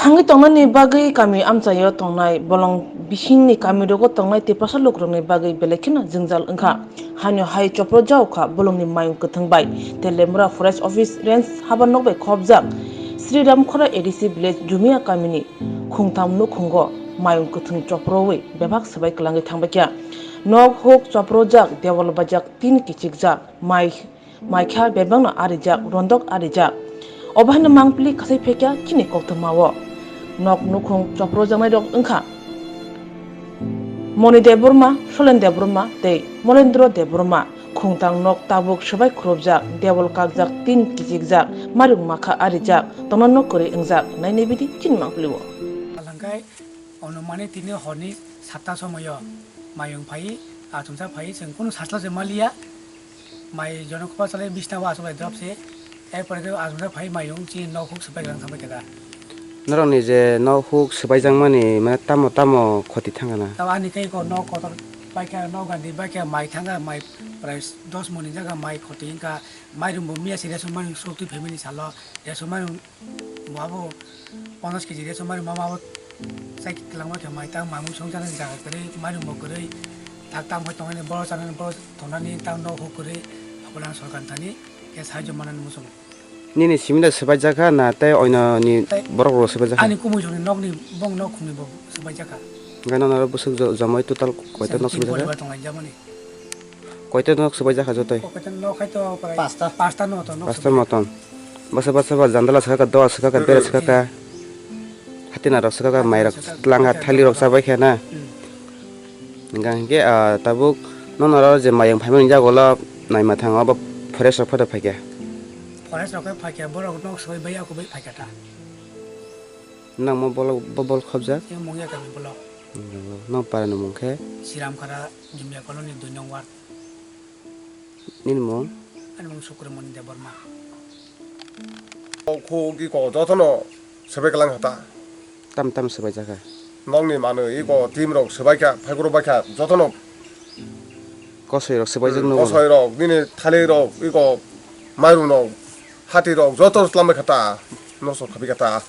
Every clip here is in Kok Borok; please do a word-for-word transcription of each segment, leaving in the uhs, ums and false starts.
Angwi tongnani bagwi kami amchaio tongnai bolong bisingni kamirogo tongnai Tiprasa lukurokni bagwi belai kheno jwngjal wngkha. Haino hai chopro jao kha bolongni mayung kwthwng bai. Telemura Forest Office Range habar nok bai khopjak Sri Ramkhora A D C village Jumia kamini khungtham nukhungo mayung kwthwng choprowi bebak swbai kwlangwi thangbaikha. Nok huk choprojak, dewal bajak, tin kichikjak, mai maikha bebakno arijak, rondok arijak. Obo haino mangpili kasai phekya chini koktwmao. Nok nukhung choprojaknairok wngkha Moni Debbarma, Solen Debbarma tei Molendro Debbarma. Khungtang nok tabuk swbai khurupjak, debol kakjak, tin kichikjak, marung makha arijak, tongna nok kwrwi wngjak, nainai bidi chini mangpilio. Alangkai ono mane tini horni satta somoyo mayung phai, achomsa phai, chwng kunu sasla se maliya. Mai jono khopar salai bisna o achuk lai drop se. Erpore khe achuk lai phai mai wng chini nok huk swbai kwrang thangbai khe da. Norokni je nok huk swbaijak mani mane tamo tamo khoti thangana? Tamo ani khe eko nok kotor bai khe, nok gandi bai khe mai thanga, mai prai dos moni jaga mai khoti wngkha. Mairum bo miya se ration mairum sotwi phaimani salo ration mairum Bo abo ponchash kg reso mari mama abo chai kwlangma khe mai tang mamung songjaknai jaga kwrwi, mairum bo kwrwi, tak tamo tongnani, borok chanani, borok tongnani, tang nok huk kwrwi, abono ang sorkar thani khe sahajyo manani muchungo. Nini simi da swbaijak kha na tei oinoni Tei borok rok swbaijak kha? Ani kumui joni nokni bong nok khungni bo swbaijak kha. Hwnkhe nono oro bwswk jo-, jomoi total koita nok Seventeen swbaijak kha? Poribar tonglaijak mani. Koita nok swbaijak kha jotoi? Koita nok hai to prai Pasta. Pasta no to nok Pasta swbaijak. Moton. Bwsa bwsa ba jandala swkha kha, doa swkha kha, bera swkha kha. Hatina rok swkha kha, mai rok swkha kha, tlang kha, thali rok chabai kha na. Hmm. Hingkha hinkhe, ah, tabuk nono oro je mayung phaimani jaga ulo naima thango, abo forest rok photo phaikha. Forest rok khe phaikha, borok nok swbai bai, ako bai phaikha ta. Nang mo bolok, bo bolok khobjak? Yang mungya kami bolok. Nang para ni mung khe? Siram Khara, Jumia Colony, dui nong ward. Nini mung? Ani mung Sukramoni Debbarma. O kho ki ko jotono swbai kwlang hata. Tam tam swbai jakha. Nokni manwi iko team rok swbai kha, phaikhoro bai kha, jotono. Kosoi rok swbai jak Hmm, nogo. Kosoi rok, bini thali rok, iko mairum rok, hati rok, joto tlam bai kha ta, nosto khabi kha ta.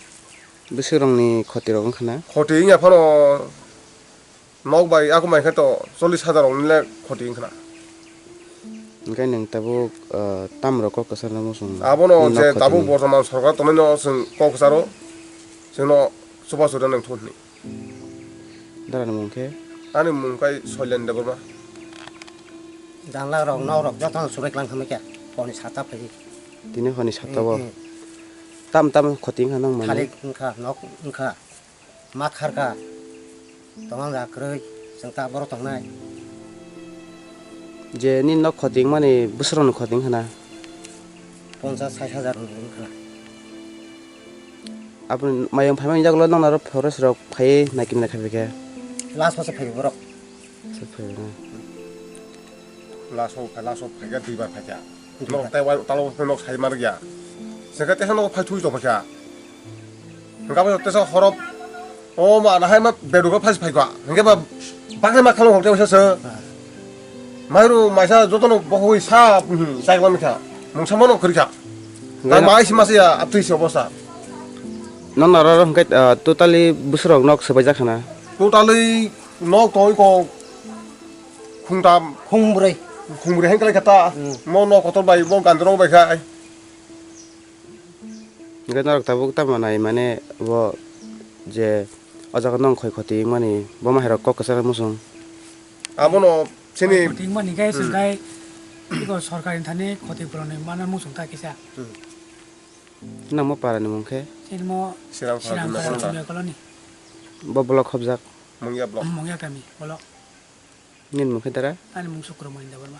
Bwswk rokni khoti rok wngkha na? Khoti wngya phano. Nok bai ako mai khe to chollish hajar rok ni le khoti wngkha na. Hingke nwng tabuk, ah, tam rok kok kwchar no muchung Abono ni je nok khoti tabuk ni. Bortoman sorkar tongnai no chwng kok kwcharo chwngno chubachu rw nang thun hwnwi. Dara ni mung khe? Ani mung khe Soilen Debbarma. Janla rok, nok rok joto no chubai klang khamai khe honi sata phai. Tini honi sata o. Hmm, hmm. Tam tam khoti wngkha nang mani? Thalik wngkha, nok wngkha. Ma kharkha, tongna jaga kwrwi, chwng ta borok tongnai. Je nini nok khoti wngmani bwswk rokni khoti wngkha na? Ponchas sait hajar wngkha na. Aboni mayung phaimani yagulo nokni aro forest rok phaiwi naikimnai khaiphaikha? Last o se phaibo borok. Last o phai, last o phaikha, duibar phaikha. Norok tei wal talo phai nok sai mar ya. Sengkhe tesa nok phai thui tong phaikha. Hingkha bo tesa horop. O ma na hai ma bedu ka phai phaikha. Hingkhe ba bakre ma khalo hokte sa sa. Mairu maisa jotono bohoi sa, hmm, sai klam kha. Mungsa mano khri kha. Hingkhe Ta na- mai si masa ya atui si obosta. Nokni aro hingkhe, ah, totally bwswk rok nok swbaijak khana. Totally Nok tongwi kok khungtam. Khungbrwi. Khungbrwi hai khlai kha ta. Hmm. Mo nok kotor bai, mo gandrong bai khai. Hingke norok tabuk tamo nai mane bo je o jaga nong khoi khoti mani bo ma herok kok kwchang muchung. Abono chini Khoti mani khe Hmm. swngkhai iko sorkar ni thani khoti puroni mana muchung ta kisa. Hmm. Nangmo para ni mung khe? Chini mo Siram Siram Khara Khara Jumia Colony. Jumia Colony. Bo block khobjak? Mungya block. Mungya kami, block. Nini mung khe dara? Ani mung Sukramoni Debbarma.